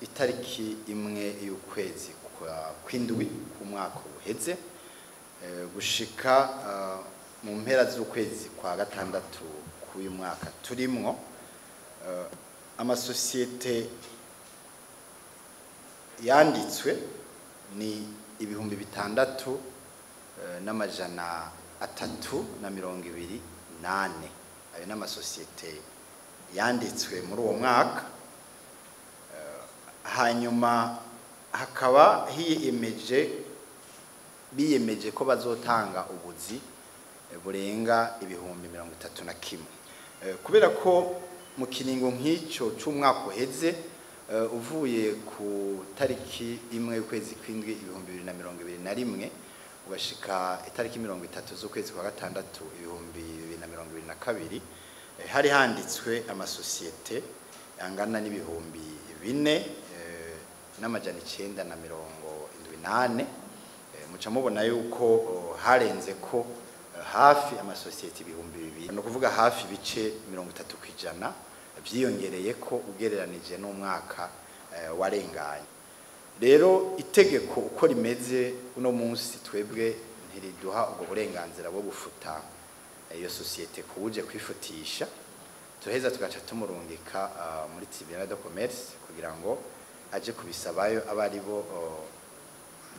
Itariki 1 y'ukwezi kw'indwi k'umwaka uheze gushika mu mpera z'ukwezi kwa gatandatu k'uyu mwaka turimwo, amasosiyete yanditswe ni 6324. Ayo n'amasosiyete yanditswe muri uwo mwaka. Hanyuma hakaba biyemeje ko bazotanga ubuzi burenga 31,000. Kubera ko mu kiringo nk'icyo c'umwaka uheze, uvuye ku tariki 1 y'ukwezi kw'indwi 2021 ugashika itariki 30 z'ukwezi kwa gatandatu 2022, hari handitswe amasosiyete angana n'4974. Muca mubona yuko harenze ko hafi amasosiyete 2000, no kuvuga hafi ibice 30% vyiyongereye ko ugereranije n'umwaka warenganye. Rero itegeko uko rimeze uno munsi, twebwe ntiriduha ubwo burenganzira bwo gufuta iyo sosiyete kuwuje kwifutisha. Tuheza tugaca tumurungika muri tribunal de commerce kugira ngo aje kubisabayo, aba ari bo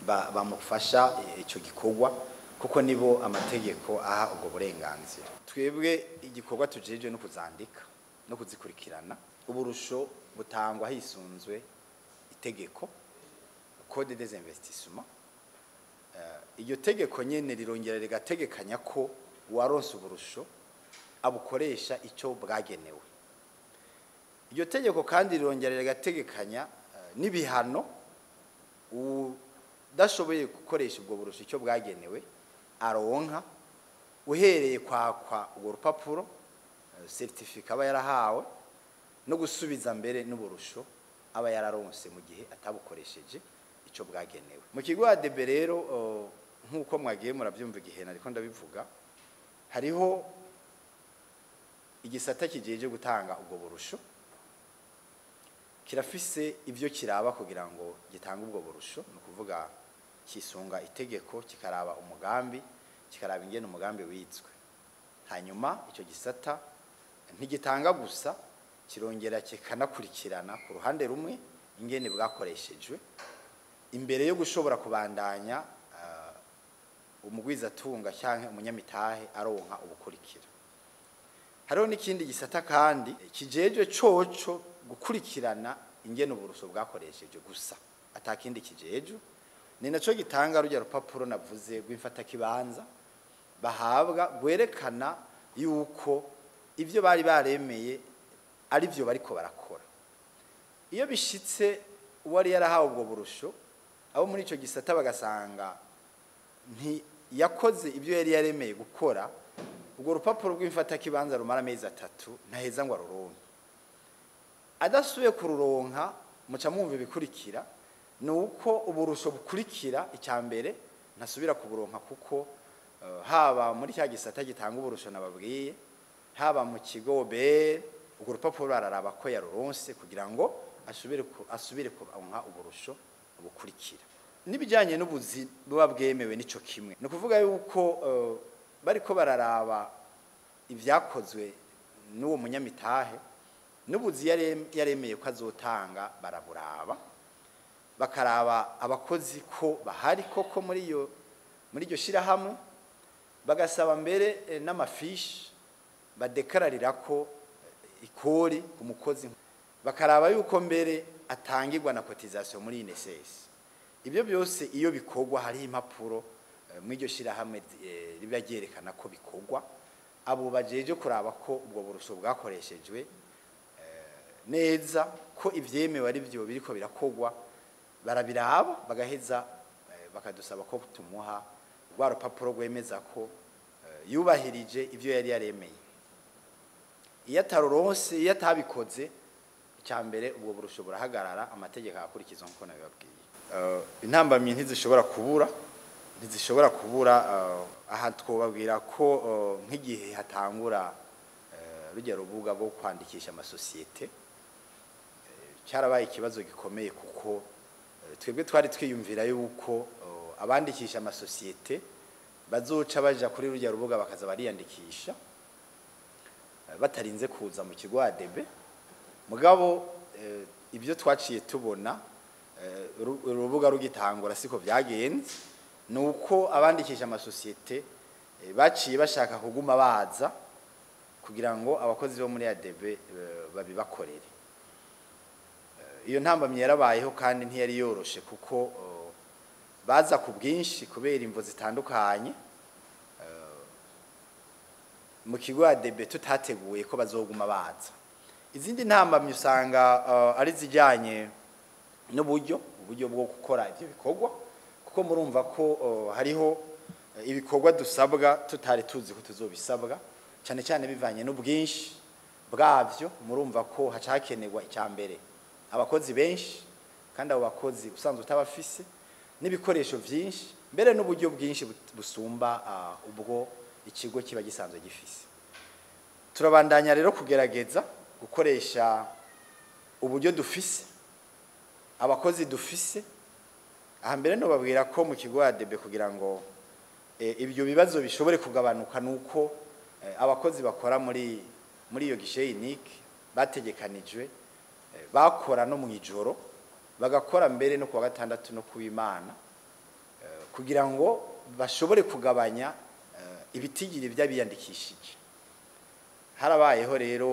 bamufasha ico gikorwa, kuko nibo amategeko aha ubwo burenganzira. Twebwe igikorwa tujeje no kuzandika no kuzikurikirana. Uburusho butangwa hisunzwe itegeko Code des investissements. Iryo tegeko nyene rirongera rigategekanya ko uwaronse uburusho abukoresha ico bwagenewe. Iryo tegeko kandi rirongera rigategekanya n'ibihano udashoboye gukoresha ubwo burusho icyo bwagenewe aronka, uhereye kwakwa urwo rupapuro certificat aba yarahawe, no gusubiza mbere n'uburusho aba yararonse mu gihe atabukoresheje ico bwagenewe. Mu kigo ADB rero, nk'uko mwagiye murabyumva igihe nariko ndabivuga, hariho igisata kijeje gutanga ubwo burusho, kirafise ivyo kiraba kugira ngo gitange ubwo burusho. Ni ukuvuga kisunga itegeko, kikaraba umugambi, kikaraba ingene umugambi wizwe. Hanyuma icyo gisata ntigitanga gusa, kirongera kikanakurikirana ku ruhande rumwe ingene bwakoreshejwe imbere yo gushobora kubandanya umugwizatunga cyangwa umunyamitahe aronka ubukurikira. Hariho n'ikindi gisata kandi kijejwe coco gukurikirana ingene uburuso bwakoresheje gusa, atakindi kijejwe. Ni naco gitanga rujya rupapuro navuze rw'imfatakibanza bahabwa, rwerekana yuko ivyo bari baremeye ari byo bariko barakora. Iyo bishitse uwari yarahawe ubwo burusho, abo muri ico gisata bagasanga ntiyakoze ibyo yari yaremeye gukora, ubwo rupapuro rw'imfatakibanza rumara amezi 3 ntaheza ngo aruronke. Adasubiye kururonka, muca mwumva ibikurikira, ni uko uburusho bukurikira icya mbere ntasubira kuburonka, kuko haba muri cya gisata gitanga uburusho nababwiye, haba mu kigo OBR, urwo rupapuro araraba ko yaruronse kugira ngo asubire kuronka uburusho bukurikira. N'ibijyanye n'ubuzi buba bwemewe nico kimwe, ni ukuvuga yuko bariko bararaba ibyakozwe n'uwo munyamitahe, n'ubuzi yaremeye ko azotanga baraburaba, bakaraba abakozi ko bahari koko muri iryo shirahamwe, bagasaba mbere n'amafishi badekararira ko ikori ku mukozi, bakaraba yuko mbere atangirwa na cotisation muri INSS. Ibyo byose iyo bikorwa hari impapuro muri iryo shirahamwe riba ryerekana ko bikorwa. Abo bajeje kuraba ko ubwo burusho bwakoreshejwe neza, ko ivyemewe ari byo biriko birakogwa, barabiraba bagaheza bakadusaba ko tumuha rwa rupapuro rwemeza ko yubahirije ivyo yari yaremeye. Iyo ataruronse, iyo atabikoze, icya mbere ubwo burusho burahagarara, amategeko akurikizwa nkuko nabibabwiye. Intambamyi ntizishobora kubura. Aha twobabwira ko nk'igihe hatangura rujya rubuga rwo kwandikisha amasosiyete, Cyarabaye ikibazo gikomeye kuko twebwe twari twiyumvira yuko abandikisha amasosiyete bazoca baja kuri rujya rubuga bakaza bariyandikisha batarinze kuza mu kigo ADB. Mugabo ibyo twaciye tubona urubuga rugitangura siko byagenze, nuko abandikisha amasosiyete baciye bashaka kuguma baza kugira ngo abakozi bo muri ADB babibakorere. Iyo ntambamye yarabayeho kandi ntiyari yoroshe kuko baza ku bwinshi kubera imvo zitandukanye. Mu kigo ADB tutateguye ko bazoguma baza. Izindi ntambamye usanga ari zijyanye n'uburyo, uburyo bwo gukora ibyo bikorwa, kuko murumva ko hariho ibikorwa dusabwa tutari tuzi ko tuzobisabwa, cyane cyane bivanye n'ubwinshi bwavyo. Murumva ko hacakenerwa icyambere abakozi benshi, kandi abo bakozi usanzwe utabafise, n'ibikoresho byinshi, mbere n'uburyo bwinshi busumba ubwo ikigo kiba gisanzwe gifise. Turabandanya rero kugerageza gukoresha uburyo dufise, abakozi dufise. Aha mbere no babwira ko mu kigo ADB kugira ngo ibyo bibazo bishobore kugabanuka nuko abakozi bakora muri iyo guichet unique bategekanijwe, bakora no mu ijoro, bagakora mbere no kuwa gatandatu no kuwimana, kugira ngo bashobore kugabanya ibitigiri by'abiyandikishije. Harabayeho rero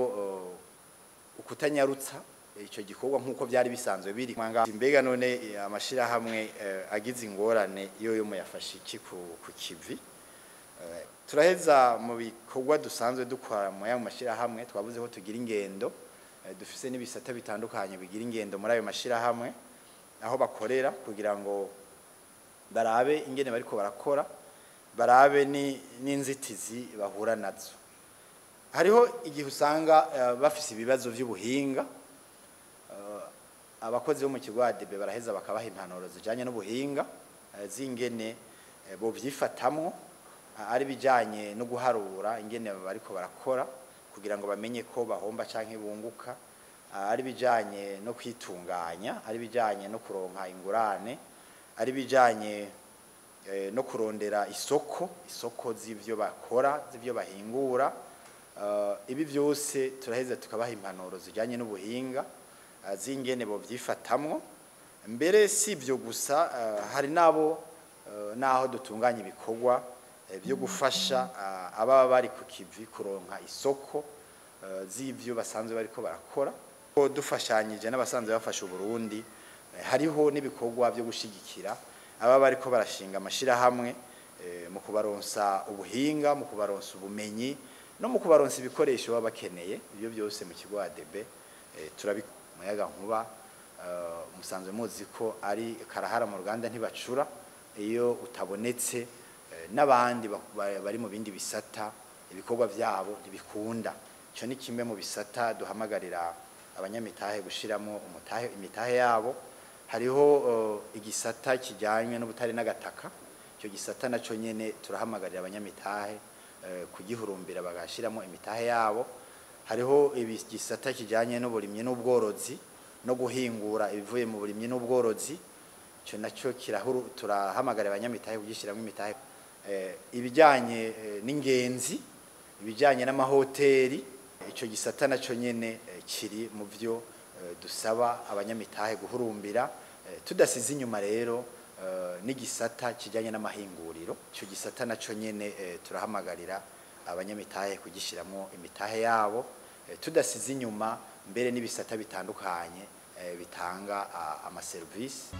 ukutanyarutsa icyo gikorwa nkuko byari bisanzwe biri. Mbega none amashirahamwe agize ingorane iyo yo muyafashe iki ku kivi? Turaheza mu bikorwa dusanzwe dukora mu ya mashirahamwe, twavuze ko tugira ingendo, dufise n'ibisata bitandukanye bigira ingendo muri ayo mashirahamwe aho bakorera, kugira ngo barabe ingene bariko barakora, barabe n'inzitizi bahura nazo. Hariho igihe usanga bafise ibibazo by'ubuhinga, abakozi bo mu kigo ADB baraheza bakabaha impanuro zijanye n'ubuhinga z'ingene bo vyifatamwo, ari bijanye no guharura ingene bariko barakora kugira ngo bamenye ko bahomba canke bunguka, ari bijanye no kwitunganya, ari bijanye no kuronka ingurane, ari bijanye no kurondera isoko z'ivyo bakora, z'ivyo bahingura. Ibi byose turaheza tukabaha impanuro zijanye n'ubuhinga z'ingene bo vyifatamwo. Mbere si ibyo gusa, hari nabo naho dutunganya ibikorwa byo gufasha ababa bari ku kivi kuronka isoko z'ivyo basanzwe bariko barakora. Dufashanyije n'abasanzwe bafasha Uburundi, hariho n'ibikorwa byo gushigikira ababa bariko barashinga amashirahamwe mu kubaronsa ubuhinga, mu kubaronsa ubumenyi no mu kubaronsa ibikoresho baba bakeneye. Ibyo byose mu kigo ADB turabimuyaga nkuba. Musanzwe muzi ko ari karahara mu ruganda ntibacura, iyo utabonetse n'abandi bari mu bindi bisata ibikorwa byabo ntibikunda. Ico ni kimwe mu bisata duhamagarira abanyamitahe gushiramo imitahe yabo. Hariho igisata kijyanye n'ubutare n'agataka, icyo gisata naco nyene turahamagarira abanyamitahe kugihurumbira bagashiramo imitahe yabo. Hariho igisata kijyanye n'uburimyi n'ubworozi no guhingura ibivuye mu burimyi n'ubworozi, icyo nacyo turahamagarira abanyamitahe kugishiramo imitahe. Ibijyanye n'ingenzi, ibijyanye n'amahoteli, icyo gisata naco nyene kiri mu byo dusaba abanyamitahe guhurumbira, tudasize inyuma rero n'igisata kijyanye n'amahinguriro. Icyo gisata naco nyene turahamagarira abanyamitahe kugishiramo imitahe yabo, tudasize inyuma mbere n'ibisata bitandukanye bitanga amaserivisi.